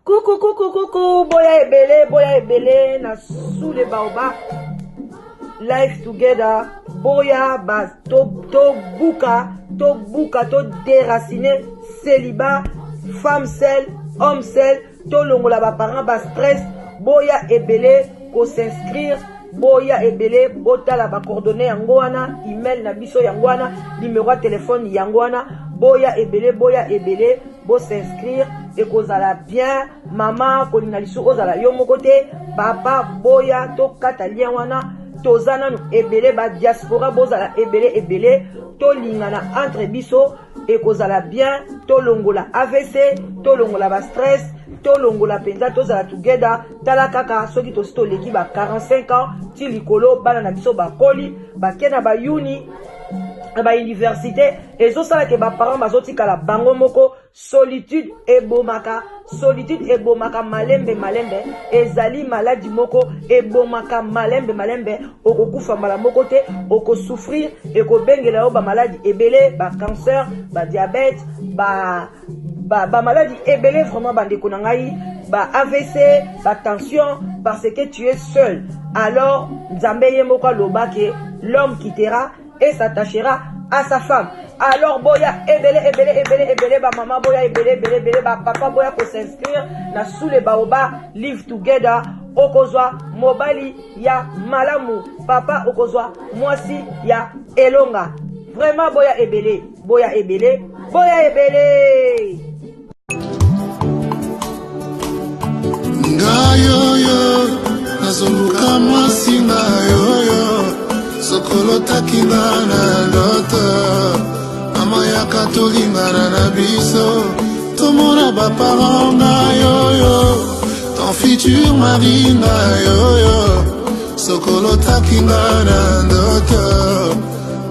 Coucou, coucou, coucou, boya ebele, boya ebele, na sous les baobabs, life together, boya ba to to buka, to buka, to déraciner, célibat, femme seule, homme seul, to longola ba parents ba stress, boya ebele ko s'inscrire, boya ebele botala ba coordonnées yango wana, email na biso yango wana, numéro ya téléphone yango wana, boya ebele, boya ebele. Bo s'inscrire ekozala bien. Mama kolinga lisusu ozala yo moko te, papa boya tokata lien wana, toza nanu ebele ba diaspora, bozala ebele ebele, tolingana entre biso ekozala bien. Tolongola AVC, tolongola ba stress, tolongola mpenza, tozala together. Tala kaka soki tosi toleki ba 45 ans ti likolo, bana na biso bakoli, bake na ba uni na ba université, ezosala ke ba parents bazotikala bango moko. Solitude ebomaka, solitude ebomaka malembe malembe, ezali maladi moko ebomaka malembe malembe. Okokufa mbala moko te, okosouffrir, ekobengela yo bamaladi ebele, ba cancer, ba diabète, ba ba maladi ebele. Vraiment bandeko na ngai, ba AVC, ba tension, parce que tu es seul. Alors Nzambe ye moko aloba ke l'homme quittera et s'attachera à sa femme. Alors boya ebele ebele ebele ebele, ba mama boya ebele ebele ebele, ba papa boya ko s'inscrire na sous les baobabs live together. Okozwa mobali ya malamu, papa okozwa mwasi ya elonga. Vraiment boya ebele, boya ebele, boya ebele. Ngai oyo nazoluka mwasi, ngai oyo sokolotaki nga na ndoto, mama yaka tolingana na biso, tomona ba parents. Ngai oyo ton futur mari, ngai oyo sokolotaki nga na ndoto,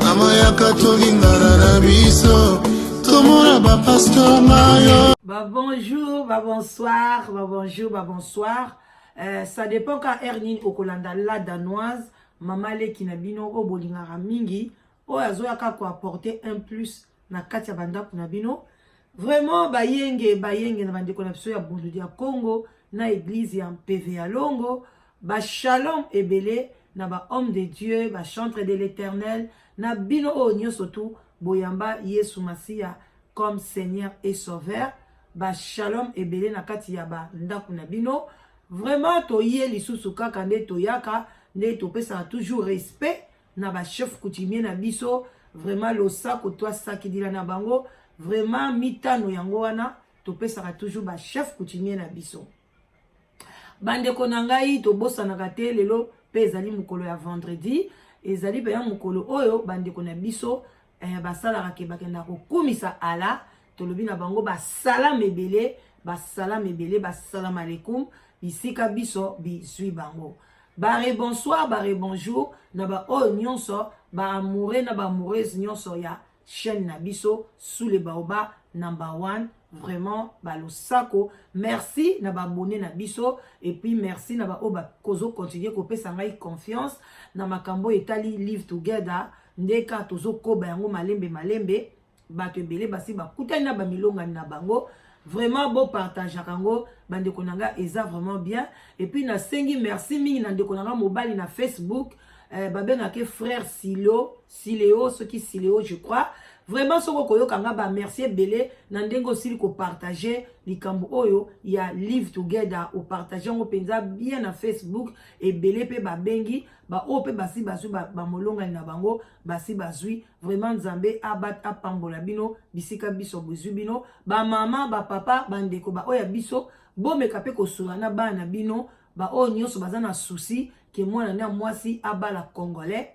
mama yaka tolingana na biso, tomona ba pasteur. Ngai oyo. Bah bonjour, bah bonsoir, bah bonjour, bah bonsoir. Ça dépend ka heure nini okolanda la danoise, mama leki na bino oyo bolingaka mingi, oyo azoyaka koapporter un plus na kati ya bandako na bino. Vraiment bayenge bayenge na bandeko na biso ya Bundu ya Congo na église ya Mpeve ya Longo, ba shalom ebele na ba homme de Dieu, ba chantre de l'Éternel, na bino oyo nyonso tu boyamba Yesu Masiya comme Seigneur et Sauveur. Ba shalom ebele na kati ya bandako na bino. Vraiment toye lisusu kaka nde toyaka, nde topesaka toujours respect na ba chef coutumier na biso. Vraiment losako twasakidila na bango, vraiment mitano yango wana topesaka toujours ba chef coutumier na biso. Bandeko na ngai, tobosanaka te, lelo mpe ezali mokolo ya vendredi, ezali mpenza mokolo oyo bandeko na biso basalaka ke bakendaka kokumisa Ala. Tolobi na bango basalam ebele, basalam ebele, basalam alekum bisika biso bizwi bango. Bare bonsoir, bare bonjour na baoyo nyonso ba amoureux na ba amoureuse nyonso ya chaîne na biso sous le baobab number one. Vraiment balosako, merci na ba abonnés na biso, et puis merci na baoyo bakozo continuer kopesa ngai confiance na makambo etali live together. Nde kaka tozokoba yango malembe malembe, bato ebele basi bakutani na bamilongani na bango. Vraiment bopartageaka yango, bandeko na ngai, eza vraiment bien. Et puis nasengi merci mingi na ndeko na ngai mobali na Facebook, babengaki frère Silo, Sileo, soki Sileo je crois. Vraiment soki okoyoka nga, ba merci ebele na ndenge osili kopartage likambo oyo ya live together. Opartage yango mpenza bien na Facebook, ebele mpe babengi baoyo mpe basi bazwi bamolongani na bango, basi bazwi. Vraiment Nzambe apambola bino bisika biso bozwi bino, bamama, bapapa, bandeko baoyo ya biso. Bomeka mpe kosola na bana na bino, baoyo nyonso baza na souci ke mwana na mwasi abala congolais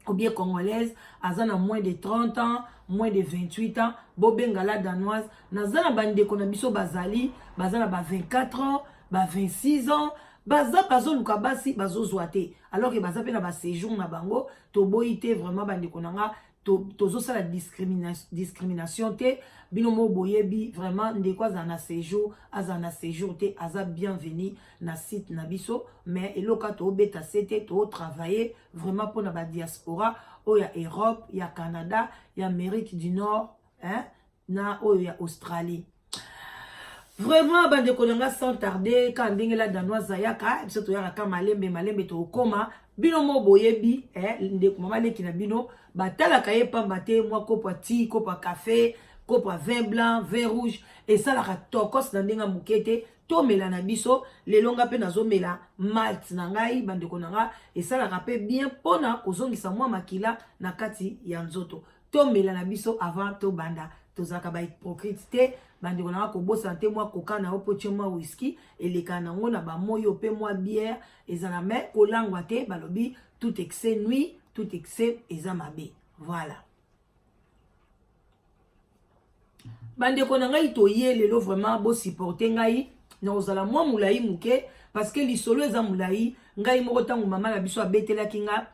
ou bien congolaise, aza na moins de 30 ans, moins de 28 ans, bobenga la danoise. Naza na bandeko na biso bazali, baza na ba 24 ans, ba 26 ans, baza bazoluka basi, bazozwa te, alors ke baza mpe na ba séjour na bango. Toboyi te, vraiment bandeko na nga. Tozosala discrimination te. Bino mo boyebi vraiment, ndeko azala na séjour, azala na séjour te, aza bienvenu na site na biso. Mais eloko toobeta se te, totravaille vraiment mpona badiaspora oyo ya Europe, ya Canada, ya Amérique du Nord, hein, na oyo ya Australie. Vraiment, bandeko na nga, sans tarder, ka ndenge La Danoise ayaka, biso toyaka ka malembe malembe, tokokóma. Bino mo boyebi, eh, ndeko mama leki na bino batalaka ye pamba te. Mwa kopo ya ti, kopo ya café, kopo ya vin blanc, vin rouge, esalaka tokos na ndenge ya moke te. Tomela na biso lelo. Nga mpe nazomela malt na ngai, bandeko na nga. Esalaka mpe bien mpona kozongisa mwa makila na kati ya nzoto. Tomela na biso avant tobanda. Tozalaka bahypocrite te, bandeko na nga. Kobosana te mwa coca na yo mpo tie mwa whisky, eleka nango na bamoyo mpe mwa bière ezala, mais kolangwa te. Balobi tout excès nuit, tout excès eza mabe. Voilà, bandeko na ngai, toye lelo. Vraiment, bosupporte ngai na kozala mwa molai moke parce que lisolo eza molai. Ngai moko, ntango mama na biso abetelaki nga,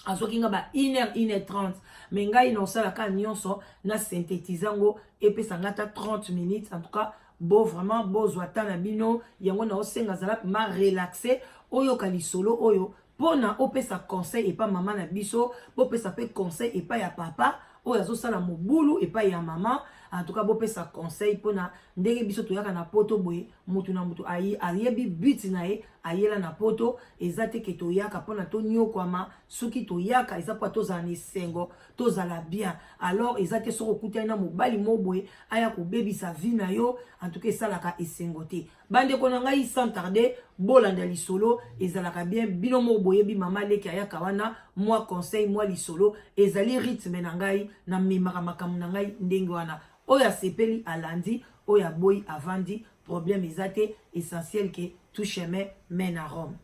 azwaki nga ba 1 heure, 1 heure 30, mais ngai na osalaka nyonso na synthétise yango, epesa nga ata 30 minutes. En tout cas, bo vraiment bozwa ta na bino yango. Na osenga, azala ma relaxe, oyoka lisolo oyo mpona opesa conseil epai mama na biso, bopesa mpe conseil epai ya papa oyo azosala mobulu epai ya mama. En tout cas, bopesa conseil mpona ndenge biso toyaka na Poto boye. Mutu na mutu ayebi but na ye ayela na Poto. Eza te ke toyaka mpona tonyokwama. Soki toyaka, eza mpo tozala na esengo, tozala bien. Alors eza te soki okutani na mobali mo boye, aya kobebisa vie na yo. En tout cas, esalaka esengo te, bandeko na ngai. Sans tarder, bolanda lisolo, ezalaka bien. Bino moko boyebi, mama leki ayaka wana, mwa conseil, mwa lisolo, ezali rythme na ngai. Namemaka makambo na ngai ndenge wana. Oyo asepeli alandi, oyo aboyi avandi, problème eza te. Essentiel ke tout chemin mène à Rome.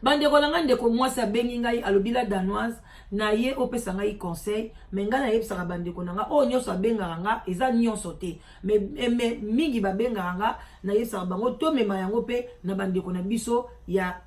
Bandeko na ngai, ndeko mwasi abengi ngai, alobi: "La Danoise, na ye opesa ngai conseil." Mais ngai nayebisaka bandeko na ngai, oyo nyonso abengaka nga, eza nyonso te, mais mingi babengaka nga, nayebisaka bango tomema yango mpe na bandeko na biso ya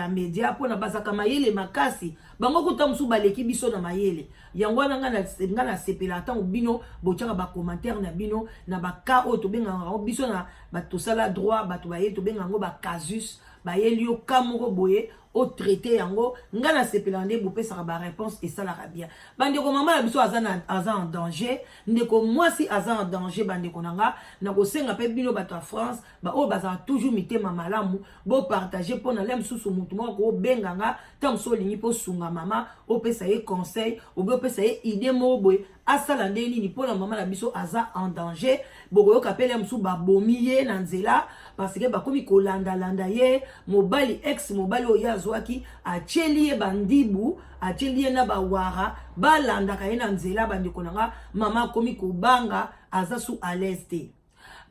media, mpona bazalaka mayele makasi. Bango kuta mosusu baleki biso na mayele. Yango wana ngai nasepelaka ntango bino botiaka bacommentaire na bino na baka oyo tobengaka yango biso na bato tosala droit, bato bayeli, tobengaka yango bacasus. Bayeli yo ka moko boye, otraite yango. Ngai nasepelaka nde bopesaka baréponse, esalaka bien. Bandeko, mama na biso aza en danger, ndeko mwasi aza en danger. Bandeko na nga, nakosenga mpe bino bato ya France, baoyo bazala toujours mitema malamu, bopartage mpo na le mosusu motu moko kobenga nga. Ntango mosusu olingi mpo osunga mama, opesa ye conseil, obi opesa ye idée moko boye, asala nde nini mpona mama na biso aza en danger. Bokoyoka mpe le mosusu babomi ye na nzela parce que bakomi kolandalanda ye. Mobali, ex mobali oyo ye azwaki, atieli ye bandibu, atieli ye na bawara, balandaka ye na nzela. Bandeko na nga, mama akomi kobanga, aza su à l'aise te.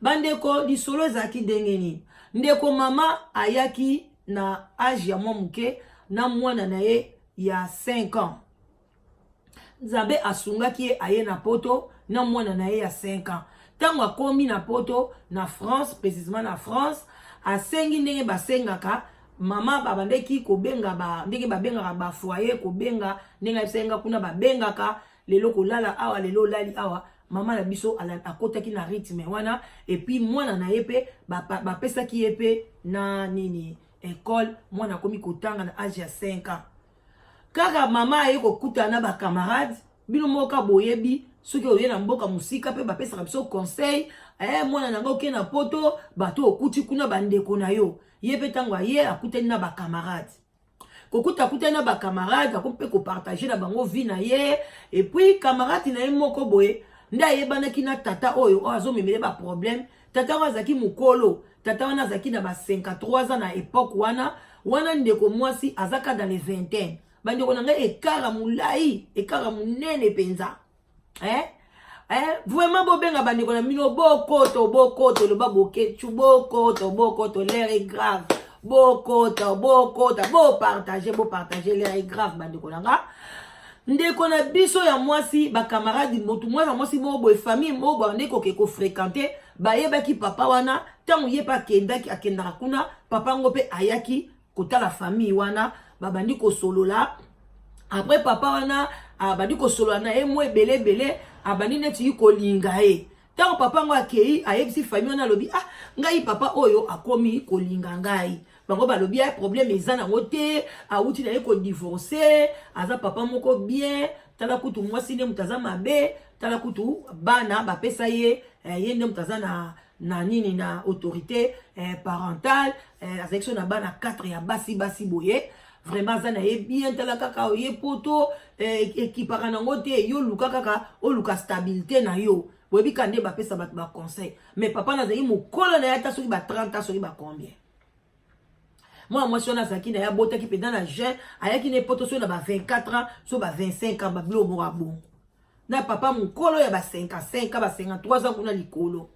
Bandeko, lisolo ezalaki ndenge nini? Ndeko mama ayaki na age ya mwa moke na mwana na ye ya 5 ans. Nzambe asungaki ye, aye na Poto na mwana na ye ya 5 ans. Ntango akomi na Poto, na France précisément, na France, asengi ndenge basengaka mama, babandaki kobenga ba, ndenge babengaka bafoyer, kobenga ndenge ayebisenga kuna babengaka lelo kolala awa, lelo olali awa. Mama na biso akotaki na rythme wana. Et puis mwana na ye mpe bapesaki ye mpe na nini, école. Mwana akomi kotanga na age ya 5 ans. Kaka mama aye kokutana na bacamarade. Bino moko boyebi, soki oye na mboka mosika mpe bapesaka biso conseil: "Mwana na ngai, oke na Poto, bato okuti kuna bandeko na yo." Ye mpe ntango aye, akutani na bacamarade. Kokuta, akutani na bacamarade, akomi mpe kopartage na bango vie na ye. Et puis camarade na ye moko boye nde ayebanaki na tata oyo, oyo azomemele baproblème. Tata oyo azalaki mokolo. Tata wana azalaki na ba 53 ans na époque wana. Wana ndeko mwasi azaka dans les vingtaine. Bandeko na ngai, écart molai, écart monene mpenza, eh? Eh, vraiment, bobenga bandeko na bino, bokoto, bokoto, loba bokecu, bokoto, bokoto, l'heure est grave, bokota, bokota, bopartage, bopartage, l'heure est grave. Bandeko na nga, ndeko na biso ya mwasi, bacamarade, motu mwana mwasi moko boye, famille moko boye nde koke kofréquente, bayebaki papa wana. Ntango ye mpe akendaki, akendaka kuna, papa yango mpe ayaki kotala famille wana, babandi kosolola. Après, papa wana Abandi kosolola na ye mwa ebele ebele, abandi neti kolinga ye. Ntango papa yango akei, ayebisi famille wana, alobi: "Ah, ngai papa oyo akomi kolinga ngai." Bango balobi: "Ya problème eza nango te, awuti na ye kodivorcer, aza papa moko bien. Tala kutu mwasi nde moto aza mabe, tala kutu bana bapesa ye, ye nde moto aza na nini, na autorité parentale. Azalaki so na bana 4 ya basi basi boye, vraiment aza na ye bien. Tala kaka ye poto, ekipaka nango te. Yo luka kaka oluka stabilité na yo." Boyebi ka nde bapesa bato baconseil. Mais papa nazalaki mokolo na ye, ata soki ba 30 ans, soki ba combien. Mwana mwasi wana azalaki na ye, abotaki mpenza na jeune, ayaki na poto soki na ba 24 ans, so ba 25 ans, babilo moko abongo na papa mokolo ya ba 55 ans, ba 53 ans kuna likolo.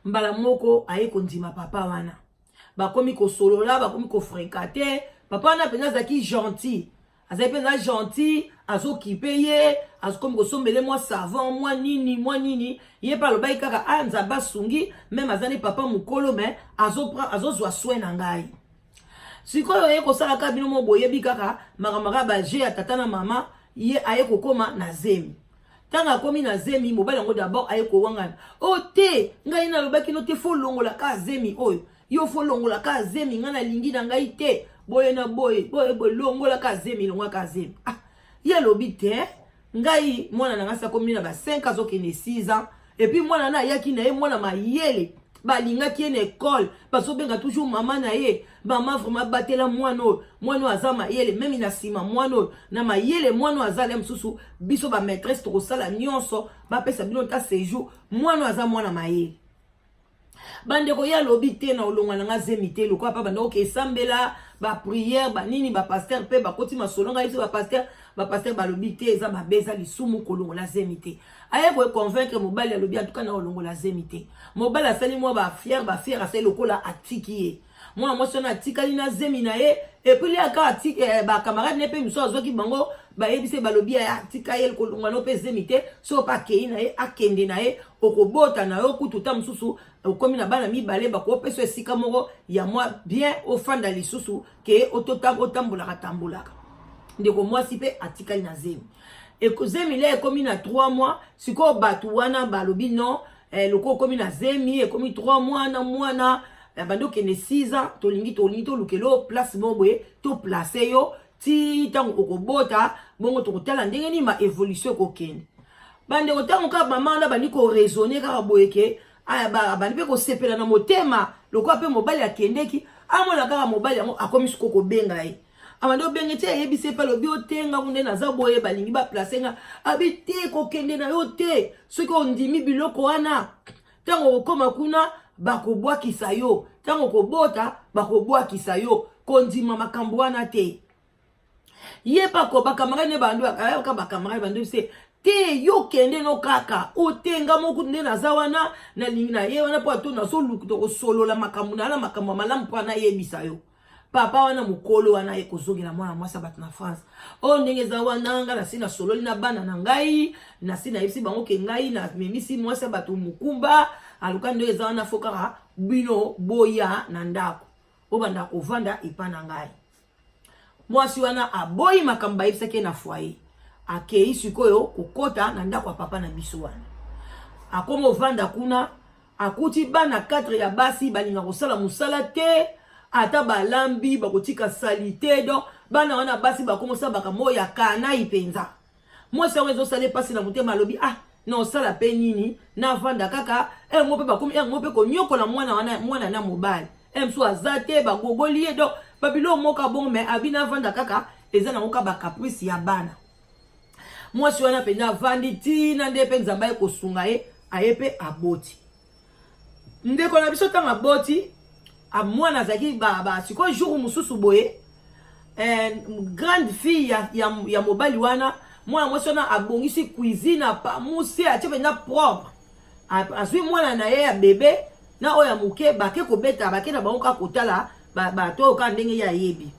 Mbala moko aye kondima papa wana, bakomi kosolola, bakomi kofréquenter. Papa wana mpenza azalaki gentil, azali mpenza gentil, azokipe ye, azokomi kosombele mwa savon, mwa nini, mwa nini. Ye mpe alobaki kaka: "A, Nzambe asungi, même aza ne papa mokolo, mais azozwa soin na ngai." Sikoyo ye kosalaka, bino mo boyebi kaka makambo kaka baje ya tata na mama. Ye aye kokóma na zemi. Ntango akomi na zemi, mobali yango d'abord aye kowangana: "O te, ngai nalobaki no te, faut longola ka zemi oyo. Yo faut longola ka zemi, ngai nalingi na ngai te, boye na boye boye boye, longola ka zemi, longola ka zemi." Ah, ye alobi: "Te, ngai mwana na ngai sakomi na ba 5, azokende 6 ans. Et puis mwana na ayaki na ye mwana mayele, balingaki ye na école, bazobenga toujours mama na ye: 'Mama, vraiment batela mwana oyo, mwana oyo aza mayele.' Même na nsima, mwana oyo na mayele, mwana oyo aza le mosusu, biso bamaîtresse tokosala nyonso bapesa bino ta séjour, mwana oyo aza mwana mayele." Bandeko, ye alobi te: "Na olongwa na nga zemi te." Lokola mpa bandeko ke esambela, baprière, banini, bapasteur mpe bakoti masolo, ngai biso bapasteur, bapasteur balobi te, eza mabe, eza lisumu kolongola zemi te. Aye koye convaincre mobali, alobi: "Antuka na olongola zemi te." Mobali asali mwa bafière bafière, asali lokola atiki ye. Mwana mwasi wana atikali na zemi na ye. Et puis liaka bacamarade ne mpe miso azwaki bango, bayebisi, balobi: "Atika ye, kolongwa no mpe zemi te. Soki mpe akei na ye, akende na ye, okobota na yo kutu ta mosusu, okomi na bana mibale, bakopesa esika moko ya mwa bien, ofanda lisusu ke otambolaka tambolaka." Ndeko mwasi mpe atikali na zemi. Zemi le ekomi na 3 mois. Sikoyo bato wana balobi: "Non, loko okomi na zemi, ekomi 3 mois na mwana bandi okende 6 ans, tolingi tolukela yo place moko boye, toplace yo ti ntango okobota, bongo tokotala ndenge nini ma évolution ekokende." Bandeko, ntango kaka mama wana bandi koraisonner kaka boye ke abandi mpe kosepela na motema, lokola mpe mobali akendeki, amona kaka mobali yango akomi siko kobenga ye. Abandi obenge ti ayebisi epe, alobi: "Otenga nde naza boye, balingi baplace nga." Abi: "Te, kokende na yo te. Soki ondimi biloko wana, ntango okokóma kuna bakobwakisa yo, ntango okobota bakobwakisa yo, kondima makambo wana te." Ye pako bacamarade ne bando ayaka, bacamarade bando se te: "Yo kende no kaka, otenga moko nde naza wana, nalingi na ye wana mpo ato nazoluka tokosolola makambo na makambo ya malamu mpo anayebisa yo." Papa wana mokolo wana aye kozongela mwana mwasi ya bato na France oyo ndenge eza wana: "Nga nasi nasololi na bana na ngai, nasi nayebisi bango ke ngai namemisi mwasi ya bato mokumba. Aluka ndenge eza wana, faut kaka bino boya na ndako, obanda kovanda epa na ngai." Mwasi wana aboyi makambo bayebisaki ye na foyer. Akei sikoyo kokɔta na ndako ya papa na biso wana. Akómi ovanda kuna, akuti bana 4 ya basi, balinga kosala mosala te, ata balambi bakotika sali te. Donc bana wana basi bakomosala makambo oyo ya kanai mpenza. Mwasi yango ezosala epasi na motema. Alobi: "Ah, na osala mpe nini? Navanda kaka yango mpe." Bakomi yango mpe konyokola mwana wana, mwana na mobali e mosusu aza te, bagogoli ye. Donc babilo moko abongo, mais abi navanda kaka, eza nango ka bacaprice ya bana. Mwasi wana mpenza avandi ntina nde mpe Nzambe aye kosunga ye, aye mpe aboti. Ndeko na biso, ntango aboti mwana azalaki sikoyo jour mosusu boye, grande fille ya mobali wana, mwana mwasi wana abongisi cuisine, apamusi, atie mpenza propre, azwi mwana na ye ya bebe na oyo ya moke, bake kobeta, bake na bango kaka kotala bato oyo kaka ndenge ye ayebi.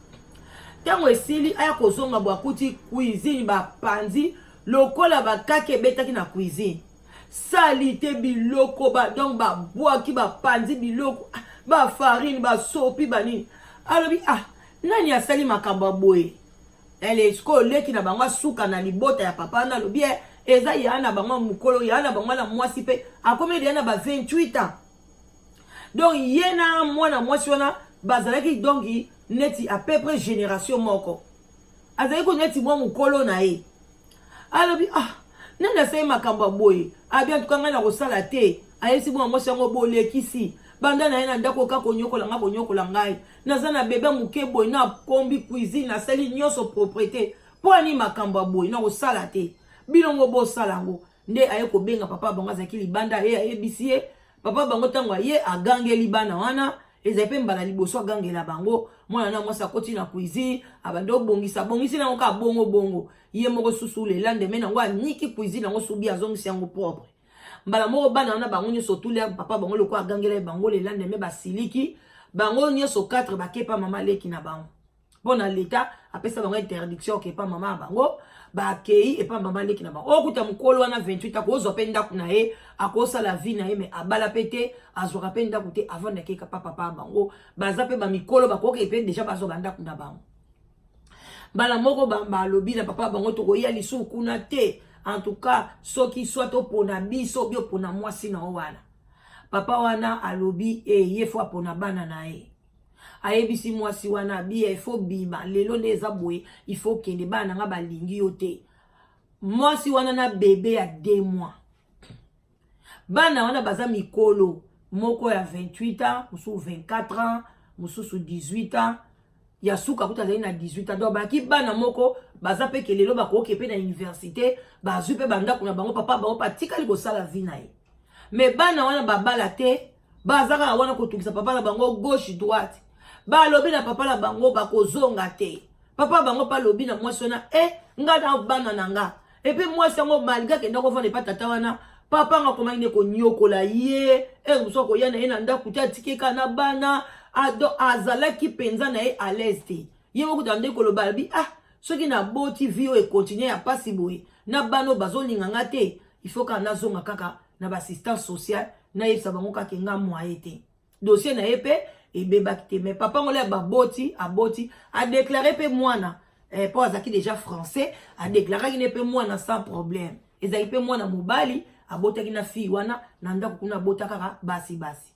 Ntango esili, aya kozonga bo, akuti cuisine bapanzi lokola bakaki ebetaki na cuisine, sali te, biloko ba, donc babwaki, bapanzi biloko, bafarine, basopi, banini. Alobi: "Ah, nani asali makambo ya boye?" Ele sikoyo leki na bango asuka na libota ya papa wana alobi eh, eza ya na bango mokolo ya na bango na mwasi mpe akomi deya na ba 28 ans. Donc ye na mwana mwasi wana bazalaki donc neti à peu près génération moko. Azalaki ko neti mwa mokolo na ye. Alobi ah nani asali makambo ya boye abi antuka ngai nakosala te. Ayebisi mwana mwasi yango bolekisi banda na ye na ndako kaka konyokola ngai konyokola ngai naza na bebe moke boye nakombi cuisine nasali nyonso propriété mpo ani makambo ya boye nakosala te bino ngo bosala yango nde aye kobenga papa bango azalaki libanda ye ayebisi ye papa bango ntango aye agangeli bana wana ezali mpe mbala liboso agangela bango mwana na mwasi akoti na cuisine abandi obongisa abongisi nango kaka bongo bongo ye moko susu le lendemain nango aniki cuisine yango subi azongisi yango propre mbala moko bana wana bango nyonso tuli papa bango lokola agangela ye bango le lendemain basiliki bango nyonso 4 bakepa mama leki na bango mpo na leta apesa bango interdiction oke epa mama ya bango bakei epa mama leki na bango okuta mokolo wana 28 akozwa mpe ndako na ye akosala vie na ye me abala mpe te azwaka mpe ndako te avant nakeka pa papa ya bango baza mpe bamikolo bakoki mpe deja bazwa bandako na bango mbala moko balobi na papa bango tokoya lisusu kuna te en tout cas soki soit opona biso bi opona mwasi na yo wana papa wana alobi e ye fo apona bana na ye ayebisi mwasi wana abiya ifo bima lelo nde eza boye ifo kende bana na nga balingi yo te mwasi wana na bebe ya 2 mois bana wana baza mikolo moko ya 28 ans mosusu 24 ans mosusu 18 ans ya suka kuta azali na 18 ans donc baki bana moko baza mpe ke lelo bakoki mpe na université bazwi mpe bandako na bango papa bango mpe atikali kosala vie na ye me bana wana babala te baza kaka wana kotungisa papa na bango gauche droite balobi na papa na bango bakozonga te papa bango mpe alobi na mwasi wana e nga na bana na nga epuis mwasi yango malgre akenda kovanda epa tata wana papa yango akomaki nde konyokola ye ere mosusu akoya na ye na ndako te atiki kaka na bana ado azalaki mpenza na ye à l'aise te ye moko kuta nde koloba alobi ah soki naboti vie oyo ekontinue ya mpasi boye na bana oyo bazolinga nga te il faut kaka nazonga kaka na baassistance sociale nayebisa bango kaka nga mwaye te dossier na ye mpe ebebaki te mais papa ngolo ya baboti aboti adeklare mpe mwana eh, mpo azalaki déjà français adeklaraki ne mpe mwana sans problème ezalaki mpe mwana mobali abotaki na fille wana na ndako kuna abota kaka basi basi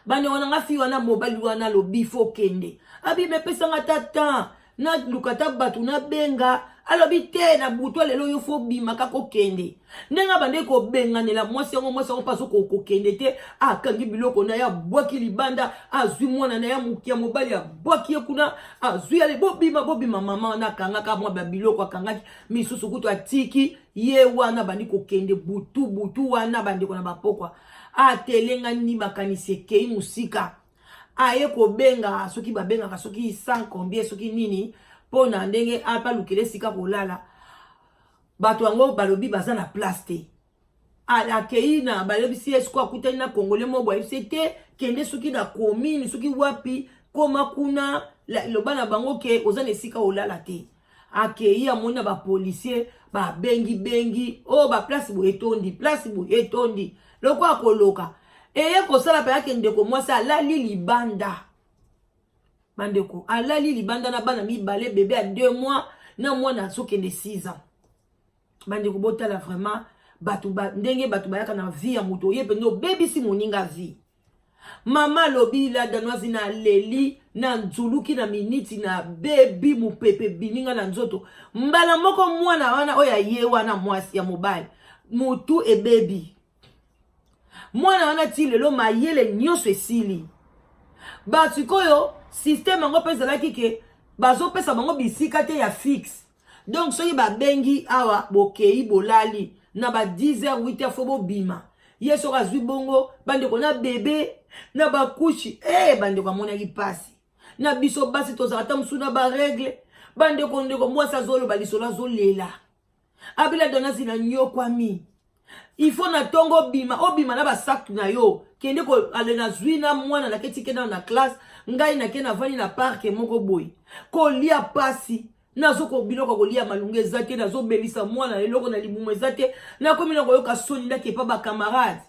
bandeko na nga fille wana mobali wana alobi fo kende abi mepesanga ata temps naluka ata bato nabenga alobi te na butu lelo yo fo bima kaka okende ndenge abandaki kobenganela mwasi yango mwasi yango mpe azokokende te akangi biloko na ye abwaki libanda azwi mwana na ye moki ya mobali abwaki ye kuna azwi ale bobima bobima mama wana akangaka mwa babiloko akangaki misusu kutu atiki ye wana abandi kokende butu butu wana bandeko na bapokwa atelengani makanisi ekei mosika aye kobenga soki babengaka soki sans combien soki nini mpo na ndenge alukela esika kolala bato yango balobi baza na place te akei na bayebisi ye sikoyo akutani na congolais moko bayebisi ye te kende soki na commune soki wapi koma kuna loba na bango ke oza na esika olala te akei amoni na bapolisier babengi bengi oyo oh, baplace boye etondi place boye etondi loko akoloka eye kosala mpe ake ndeko mwasi alali libanda bandeko alali libanda na bana mibale bebe ya 2 mois na mwana azokende 6 ans bandeko botala vraiment bato ba, ndenge bato bayaka na vie ya moto oye mpenza obebisi moninga vie mama alobi la danoise na leli na nzuluki na miniti na bebi mopepe ebimi nga na nzoto mbala moko mwana wana oyo aye wana mwasi ya mobali motu ebebi mwana wana ti lelo mayele nyonso esili basikoyo systeme yango mpe ezalaki ke bazopesa bango bisika te ya fixe donc soki babengi awa bokei bolali na ba 10 heures 8 heures fo bobima ye soki azwi bongo bandeko na bebe na bakushi e eh, bandeko amonaki mpasi na biso basi tozalaka ata mosusu na baregle bandeko ndeko mwasi azoloba lisolo azolela abila donasi na nyokwami il faut na ntongo obima obima na basak na yo kende ale nazwi na mwana naketi kenda na classe ngai nake navandi na parke moko boye kolia pasi nazoko biloko kolia malunga eza te nazobelisa mwana eloko na libumu eza te nakomi na koyoka soni ndaki epa bacamarade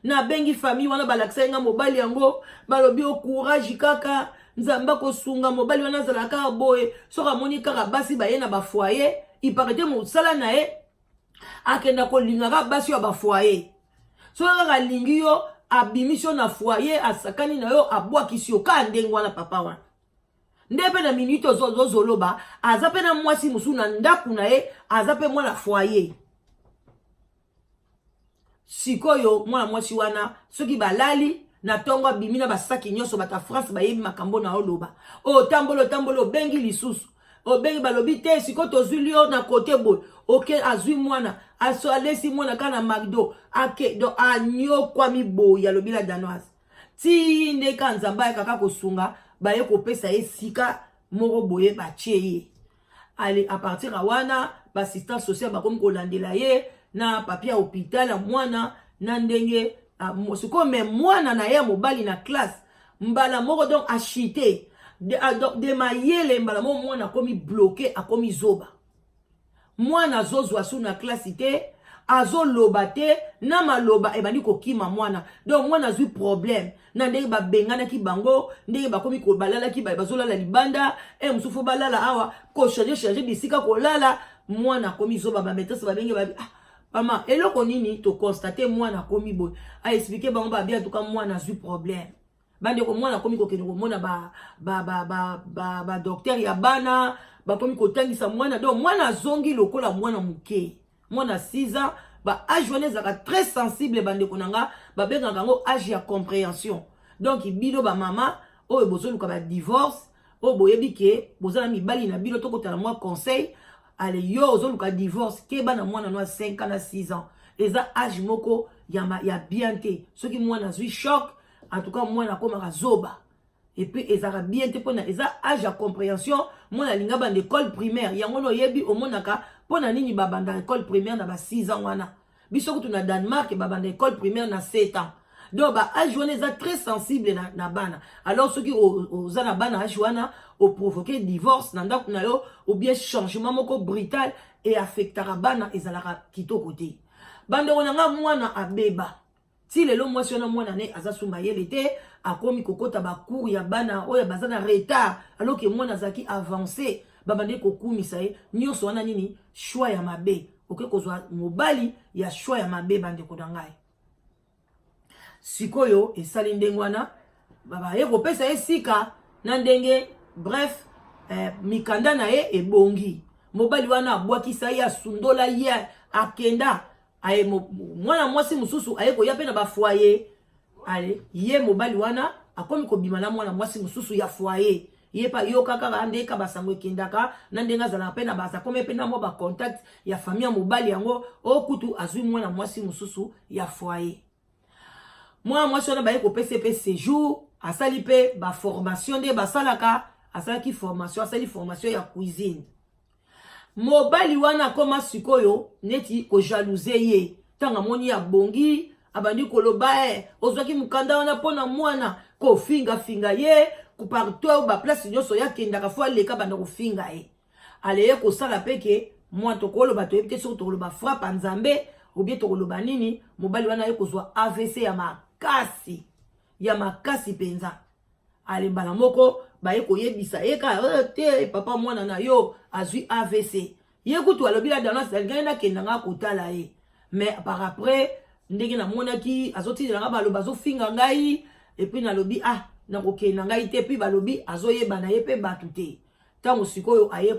nabengi famille wana balakisaki nga mobali yango balobi o courage kaka Nzambe akosunga mobali wana azala kaka boye. Soki amoni kaka basi baye na bafoyer, iparete mosala na ye akenda kolingaka basi ya bafoyer. Soki kaka alingi yo, abimisi yo na foyer, asakani na yo, abwakisi yo kaka ndenge wana. Papa wana nde mpe na minute ozoloba, aza mpe na mwasi mosusu na ndako na ye, aza mpe mwana foyer. Sikoyo mwana mwasi wana, soki balali na ntongo, abimi na basaki nyonso. Bato ya France bayebi makambo na oloba. Oyo otambola, otambola, obengi lisusu, obengi, balobi te, sikoyo tozwi yo na kote boye. Oke, azwi mwana, alesi mwana kaka na Macdo, ake. Donc anyokwami boye. Alobi la Danoise, ti nde ka Nzambe ayakaka kosunga, baye kopesa ye sika moko boye, batie ye. Ale, à partir ya wana, baassistance sociale bakomi kolandela ye na papier ya hôpital ya mwana na ndenge sikoyo. Me mwana na ye ya mobali na classe, mbala moko donc achite de mayele, mbala moko mwana akomi bloqué, akomi zoba. Mwana azozwa su na classe te, azoloba te, na maloba ebandi kokima mwana. Donc mwana azwi problème na ndenge babenganaki bango, ndenge bakomi balalaki, bazolala libanda e mosusu fo balala awa, kochanger changer bisika kolala. Mwana akomi zoba. Bamaîtresse babenge, babi: "Ah mama, eloko nini toconstater? Mwana akomi boye." Aexpliquer bango, babi: "Atuka mwana azwi problème." Bandeko, mwana akomi kokende komona badocteur ya bana, bakomi kotangisa mwana. Donc mwana azongi lokola mwana moke, mwana 6 ans. Baâge wana ezalaka très sensible, bandeko na nga, babengaka yango âge ya compréhension. Donc bino bamama oyo bozoluka badivorce, oyo boyebi ke boza na mibali na bino, tokotala mwa conseil. Ale, yo ozoluka divorce, keba na mwana no ya 5 ans na 6 ans. Eza âge moko ya bien te. Soki mwana azwi choc, en tout cas mwana akomaka zoba. Et puis ezalaka bien te, mpona eza âge ya compréhension. Mwana alinga banda école primaire, yango wana oyebi, omonaka mpona nini babanda école primaire na ba 6 ans wana. Biso kutu na Danemark, babanda école primaire na 7 ans. Donc baâge wana eza très sensible na bana. Alors soki oza na bana âge wana, oprovoquer divorce na ndako na yo ou bien changement moko brutal eaffectaka bana, ezalaka kitoko te. Bandeko na nga, mwana abeba ti lelo. Mwasi wana, mwana ne aza su mayele te, akomi kokɔta bacours ya bana oyo baza na retard, alors ke mwana azalaki avancé, babandi kokumisa ye. Nyonso wana nini? Choix ya mabe. Okoki kozwa mobali ya choix ya mabe. Bandeko na ngai, sikoyo esali ndenge wana, baye kopesa ye sika na ndenge. Bref, mikanda na ye ebongi. Mobali wana abwakisa ye, asundola ye, akenda. Aye mwana mwasi mosusu aye koya mpe na bafoyer. Ale, ye mobali wana akomi kobima na mwana mwasi mosusu ya foyer. Ye mpe ayoka kaka ndenge basango ekendaka na ndenge azalaka mpe na baza, komi mpe na mwa bacontact ya famille ya mobali yango. Oyo kutu azwi mwana mwasi mosusu ya foyer. Mwana mwasi wana baye kopesa mpe séjour, asali mpe baformation nde basalaka, asalaki formation, asali formation ya cuisine. Mobali wana akoma sikoyo neti kojalouser ye. Ntango amoni abongi, abandi koloba: "E, ozwaki mokanda wana mpo na mwana." Kofingafinga ye partout, baplace nyonso yakendaka, fo aleka, banda kofinga ye. Aleye kosala mpe ke mwa tokoloba, toyebi te soki tokoloba frappe ya Nzambe obie tokoloba nini. Mobali wana aye kozwa AVC ya makasi, ya makasi mpenza. Ale, mbala moko baye koyebisa ye kaka te: "Papa, mwana na yo azwi AVC." Ye kutu alobi la Danoise: "Alingaki nakenda nga kotala ye, mais par après ndenge namonaki azotindela nga baloba, azofinga ngai, et puis nalobi: 'Ah, nakokende ngai te.'" Puis balobi azoyeba na ye mpe bato te. Ntango sikoyo aye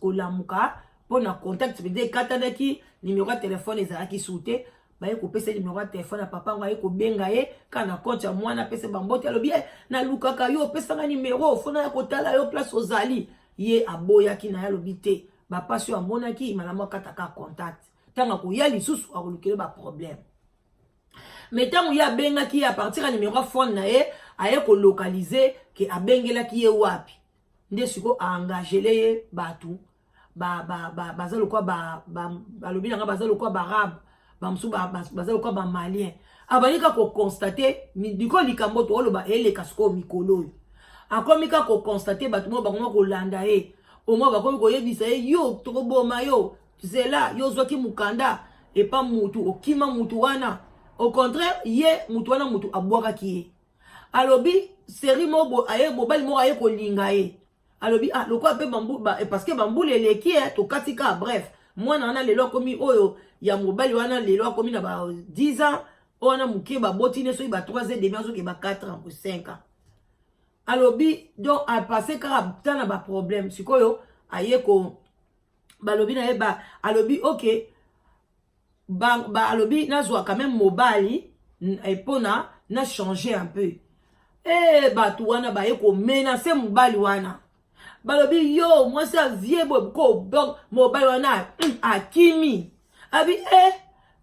kolamuka, mpo na contact mpenza ekatanaki, numéro ya telefone ezalaki su te. Baye kopesa numéro ya telefone ya papa ngo, aye kobenga ye kaka na compte ya mwana, apesa bambote, alobi: "Nalukaka yo, opesanga numéro, fona ya kotala yo place ozali." Ye aboyaki na ye, alobi te, bapasi oyo amonaki, malamu akataka contact. Ntango akoya lisusu, akolukele baproblème. Mais ntango ye abengaki ye à partir ya numéro ya phone na ye, aye kolocaliser ke abengelaki ye wapi. Nde sikoyo aengagele ye bato baza lokwa, balobi nanga baza lokwa baarabe, bamosusu baza lokwa bamalien. Abandi kaka koconstater liko likambo tooloba eleka sikoyo mikolo oyo. Akomi kaka koconstater bato moko bakoma kolanda ye, omoi bakomi koyebisa ye: "Yo, tokoboma yo, zela, yo ozwaki mokanda epa mutu, okima mutu wana." Au contraire, ye mutu wana, mutu abwakaki ye. Alobi série moko aye, mobali moko aye kolinga ye. Alobi ah, lokola mpe ba, parce que bambula eleki, tokati kaka. Bref, mwana wana lelo akomi, oyo ya mobali wana lelo akomi na ba 10 ans. Oyo wana moke baboti ne soki ba 3 ans et demi, azoke ba 4 ans ou 5 ans. Alobi donc apasse kaka ta na baproblème. Sikoyo aye ko balobi na ye ba, alobi ok ba, ba, alobi nazwa quand même mobali mpona na changer un peu. E bato wana baye komenacer mobali wana, balobi yo mwasi avie boye ko. Donc mobali wana akimi. Abi e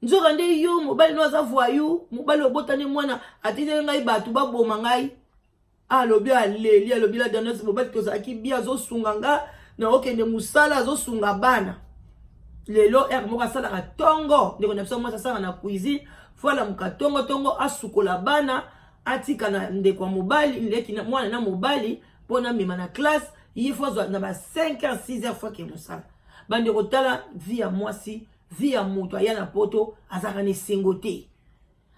nzoka nde yo mobali no aza voyou, mobali obotani mwana, atindeli ngai bato baboma ngai. Alobi aleli, alobi la dernière, mobali tozalaki bi, azosunga nga na okende mosala, azosunga bana. Lelo heure moko asalaka ntongo, ndeko na biso mwasi asalaka na cuisine, faut alamuka ntongo ntongo, asukola bana, atika na ndeko ya mobali, leki mwana na mobali mpo na mema na classe. Ye faut azwa na ba 5 heures, 6 heures, faut ake mosala. Bandeko, tala vie ya mwasi, vie ya moto aya na Poto, azalaka na esengo te.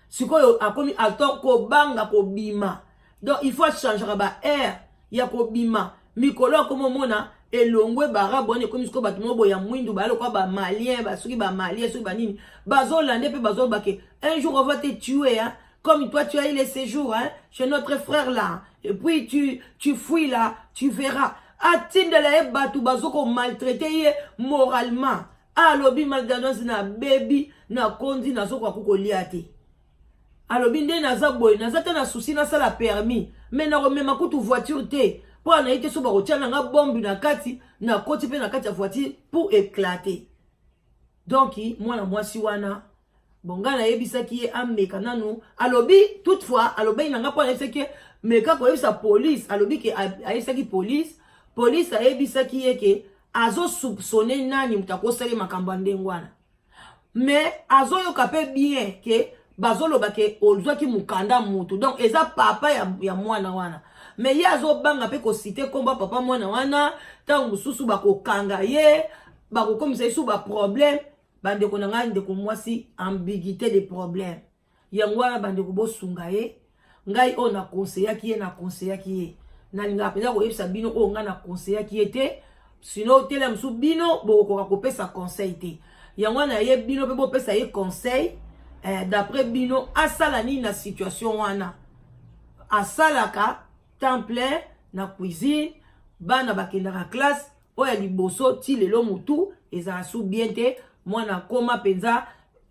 Sikoyo akomi ato kobanga kobima, donc il faut achangeaka ba aire ya kobima. Mikolo akomi omona elongwe barabe wana, ekomi sikoyo bato moko boye ya mwindu, baya lokola Bamalien, basoki Bamalien, soki banini, bazolande mpe bazoloba ke un jour on va te tuer, hein? Comme toi tu as eu les séjours, hein, chez notre frère là, et puis tu fuis là, tu verras. Atindela ye bato bazokomaltraiter ye moralement. Alobi malganose na bebi nakondi, nazokoka kolia te. Alobi nde naza boye, naza te na souci nasala permis, mais nakomema kutu voiture te mpo anayi te so bakotia nanga bombe na kati, nakoti mpe na kati ya voiture pour éclater. Donc mwana mwasi wana, bon, ngai nayebisaki ye ameka nanu. Alobi toutefois, alobaki na nga mpo nayebisaki ye meka koyebisa police. Alobi ke ayebisaki police, police ayebisaki ye ke azosoupçonner nani moto akosali makambo ya ndenge wana, mais azoyoka mpe bien ke bazoloba ke ozwaki mokanda mutu, donc eza papa ya mwana wana. Mais ye azobanga mpe kociter nkombo ya papa mwana wana. Ntango mosusu bakokanga ye, bakokomisa ye su baproblème. Bandeko na ngai, ndeko mwasi, ambiguïté de problème yango wana. Bandeko, bosunga ye. Ngai oyo nakonseyaki ye, nakonseyaki ye, nalingaka mpenza koyebisa bino oyo ngai nakonseyaki ye te, sinon tele mosusu bino bokokoka kopesa conseil te. Yango wana ye bino mpe bopesa ye conseil. D'après bino, asala nini na situation wana? Asalaka temps plein na cuisine, bana bakendaka classe. Oyo ya liboso ti lelo motu ezala su bien te. Mwana akóma mpenza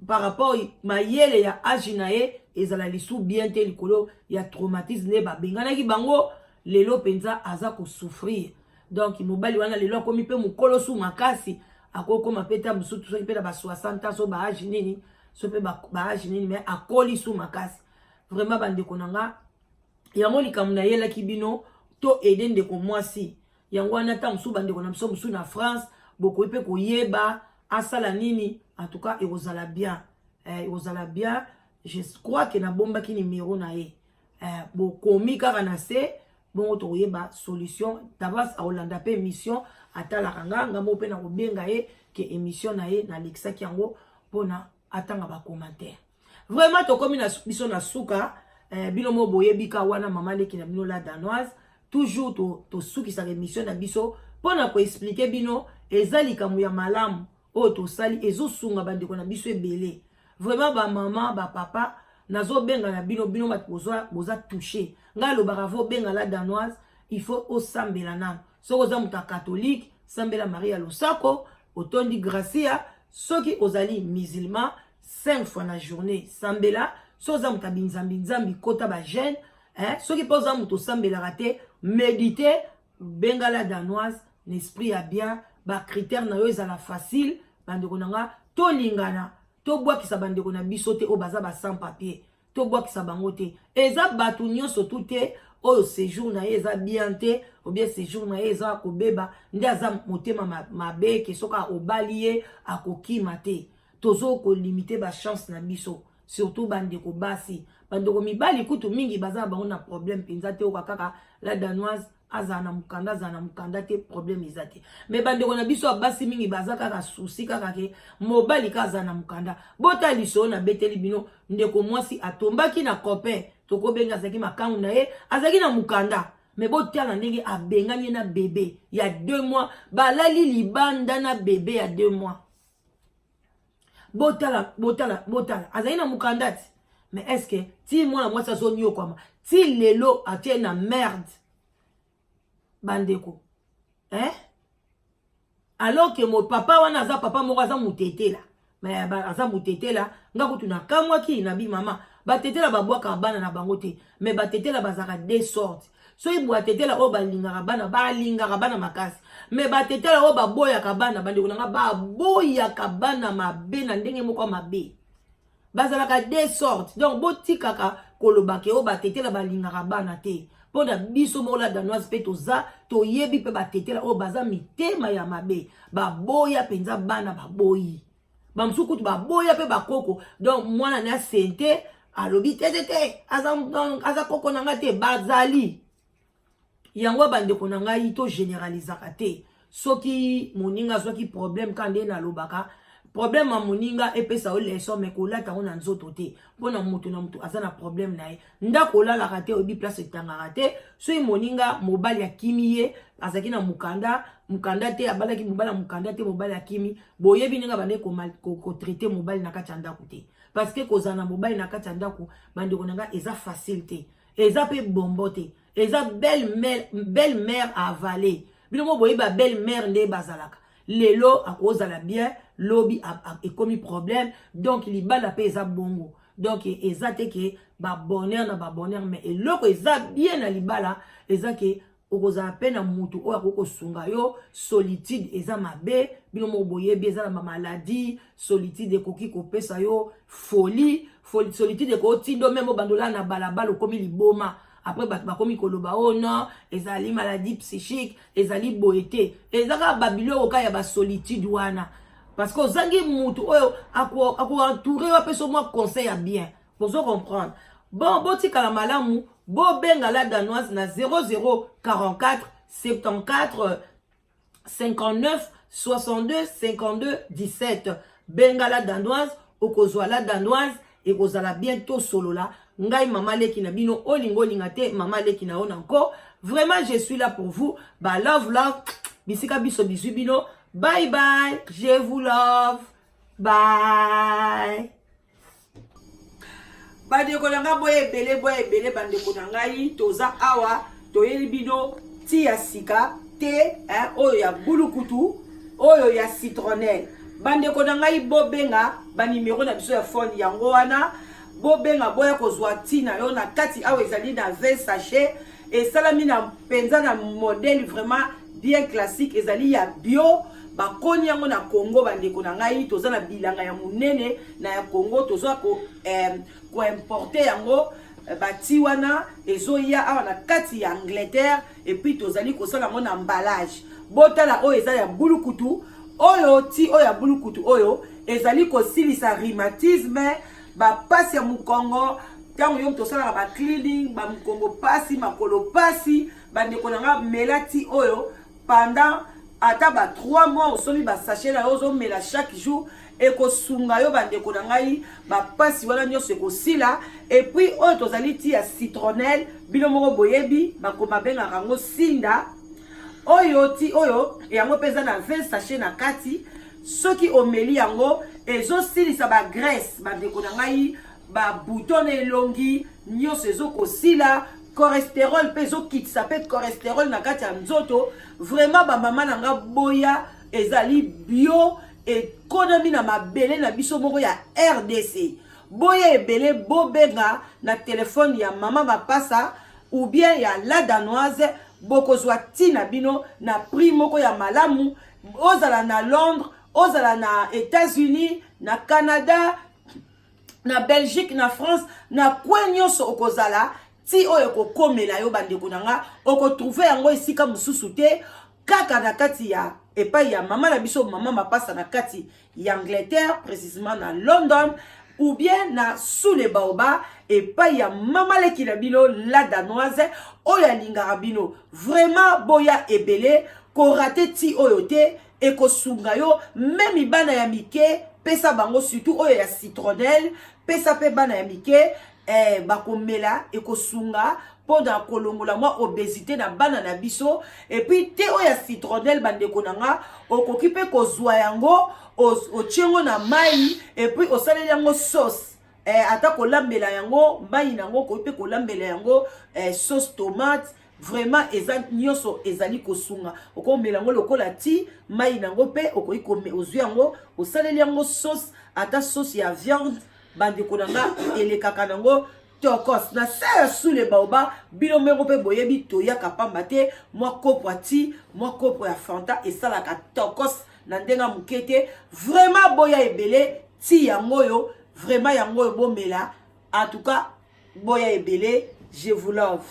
par rapport mayele ya age na ye ezala lisu bien te, likolo ya traumatisme nde babenganaki bango. Lelo mpenza aza kosouffrir. Donc mobali wana lelo akomi mpe mokolo su makasi, akokóma mpe ta mosusu soki mpe na ba 60 ans, so baage nini, so mpe baage nini, mais akoli su makasi vraiment. Bandeko na nga, yango likambo nayelaki bino to aider ndeko mwasi. Yango wana ta mosusu bandeko na biso mosusu na France bokoki mpe koyeba asala nini. En tout cas ekozala bien, ekozala bien. Je crois ke nabombaki numero na ye, bokomi kaka na se bongo, tokoyeba solution d'avance. Akolanda mpe émission, atalaka nga, nga moko mpe na kobenga ye ke émission na ye nalekisaki yango mpona atanga bacommentaire. Vraiment tokomi na biso na suka. Bino mo boyebi ka wana mama leki na bino la Danoise, toujours tosukisaka to émission na biso mpona koexpliquer bino. Eza likambo ya malamu oyo tosali, ezosunga bandeko na biso ebele vraiment. Bamama, bapapa, nazobenga na bino, bino bato boza touché. Ngai alobaka faut obenga la Danoise, il faut osambela nano. Soki oza moto ya catholique, sambela Maria Losako, otondi gracia. Soki ozali musulman, cinq fois na journée sambela. Soki oza moto ya binzambi nzambi, kota bajeûne, eh? Soki mpe oza moto osambelaka te, médite, benga la Danoise na esprit ya bien, bacritère na yo ezala facile. Bandeko na nga, tolingana, tobwakisa bandeko na biso te oyo baza ba sans papier, tobwakisa bango te. Eza bato nyonso tu te oyo séjour na ye eza bien te, ou bien séjour na ye eza kobeba nde aza motema mabe ke soki obali ye akokima te. Tozokolimiter bachance na biso, surtout bandeko basi. Bandeko mibali kutu mingi baza na bango na problème mpenza te, oka kaka la Danoise azala na mokanda, azala na mokanda te, problème eza te. Mais bandeko na biso ya basi mingi baza kaka souci kaka ke mobali ka azala na mokanda. Bota lisolo nabeteli bino, ndeko mwasi atombaki na copain, tokobenga azalaki makangu na ye, azalaki na mokanda. Mais botala ndenge abengani ye na bébé ya 2 mois, balali libanda na bébé ya 2 mois. Botala, botala, botala, azali na mokanda ti, mais est ce que ti mwana mwasi azoniokwama ti lelo, atie na merde, bandeko, eh? Alors que mo papa wana aza papa moko aza motetela, mais aza motetela. Nga kutu nakamwaki na bi mama batetela babwakaka bana na bango te. Mais batetela bazalaka deux sortes. Soki batetela oyo balingaka bana, balingaka bana makasi, mais batetela oyo baboyaka bana, bandeko na nga, baboyaka bana mabe na ndenge moko ya mabe. Bazalaka deux sortes. Donc botikaka kolobaka oyo batetela balingaka bana te. Mpo na biso moko la Danoise mpe toza, toyebi mpe batetela oyo baza mitema ya mabe, baboya mpenza bana, baboyi bamosusu kutu baboya mpe bakoko. Donc mwana na sente alobi te te te, aza, aza koko na ngai te. Bazali yango, bandeko na ngai, togénéralisaka te. Soki moninga azwaki problème, ka nde nalobaka, problème ya moninga epesa yo leçon, mais kolata yango na nzoto te. Mpona moto na moto aza na problème na ye. Ndako olalaka te, oyebi place etangaka te. Soki moninga mobali akimi ye, azalaki na mokanda, mokanda te, abalaki mobali ya mokanda te, mobali akimi, boyebi ndenge abandi kotraiter mobali na kati ya ndako te. Parce que kozala na mobali na kati ya ndako, bandeko na ngai, eza facile te, eza mpe bombo te, eza belle mère, belle mère à avaler. Bino mo boyeba belle mère nde bazalaka. Lelo akozala bien, lobi ekomi problème. Donc libala mpe eza bongo. Donc eza te ke babonheur na babonheur, mais eloko eza bien na libala eza ke okozala mpe na mutu oyo akoki kosunga yo. Solitude eza mabe, bino moko boyebi, eza na bamaladie. Solitude ekoki kopesa yo folie. Solitude ekotinda même obandola na balabala, okomi liboma. Après bato bakomi koloba: "Oh non, ezali maladie psychique." Ezali boye te, eza kaka babiloko kaka ya basolitude wana, parce que ozangi mutu oyo akoentourer yo, apesa mwa conseil ya bien. Bozo comprendre? Bon, botikala malamu. Bobenga la Danoise na 0044 74 59 62 52 17. Benga la Danoise, okozwa la Danoise, ekozala bien. Tosolola, ngai mama leki na bino, olinga olinga te, mama leki na yo na nko. Vraiment, je suis là pour vous. Ba love love bisika biso bizwi bino. Bye bye, je vous love, bye. Bandeko na ngai, boya ebele, boya ebele. Bandeko na ngai, toza awa, toyeli bino ti ya sika te, oyo ya bulukutu, oyo ya citronnelle. Bandeko na ngai, bobenga banimero na biso ya phone yango wana. Bobenga, boya kozwa ntina yo na kati awa. Ezali na 20 sachet, esalami na mpenza na modèle vraiment bien classique. Ezali ya bio, bakoni yango na Congo. Bandeko na ngai, toza na bilanga ya monene na ya Congo, toza koimporter yango. Bati wana ezoya awa na kati ya Angleterre, et puis tozali kosala yango na emballage. Botala, oyo eza ya bulukutu, oyo ti oyo ya bulukutu, oyo ezali kosilisa rhumatisme, bapasi ya mokongo. Ntango yo moto osalaka bacleaning, bamokongo pasi, makolo pasi, bandeko na nga, mela ti oyo pendant ata ba 3 mois. Osomi basachet na yo, ozomela chaque jour, ekosunga yo. Bandeko na ngai, bapasi wana nyonso ekosila. Et puis oyo tozali ti ya citronnelle, bino moko boyebi, bakoma bengaka yango sinda. Oyo ti oyo, yango mpe eza na 20 sachet na kati. Soki omeli yango, ezosilisa bagraisse. Bandeko na ngai, babouton na elongi nyonso ezokosila, cholestérol mpe ezokitisa mpe cholestérol na kati ya nzoto. Vraiment, bamama na nga, boya, ezali bio, ekonami na mabele na biso moko ya RDC. Boya ebele, bobenga na telefone ya mama Mapasa ou bien ya la Danoise, bokozwa ntina bino na prix moko ya malamu. Ozala na Londres, ozala na États-Unis, na Canada, na Belgique, na France, na coin nyonso okozala, ti oyo ekokomela yo. Bandeko na nga, okotrouver yango esika mosusu te, kaka na kati ya epai ya mama na biso, mama Mapasa, na kati ya Angleterre, précisément na London. ou bien na sous le baoba epai ya mama leki na bino la danoise oyo alingaka bino vraiment. Boya ebele, korater ti oyo te, ekosunga yo. Même bana ya mike, pesa bango, surtout oyo ya citronnelle, pesa mpe bana ya mike bakomela, ekosunga mpona kolongola mwa obésité na bana na biso. Et puis thé oyo ya citronnelle, bandeko na nga, okoki mpe kozwa yango, otie yango na mai et puis osaleli yango sauce. Ata kolambela yango mai nango, okoki mpe kolambela yango sauce tomate. Vraiment eza nyonso ezali kosunga. Okomela yango lokola ti mai nango, mpe okoki ozwi yango, osaleli yango sauce, ata sauce ya viande. Bandeko na nga, elekaka nango tokos na se ya sous le baoba. Bino moko mpe boyebi, toyaka pamba te. Mwa kopo ya ti, mwa kopo ya Fanta esalaka tokos na ndenge ya moke te. Vraiment boya ebele, ti yango oyo, vraiment yango oyo bomela. En tout cas boya ebele, je vous love.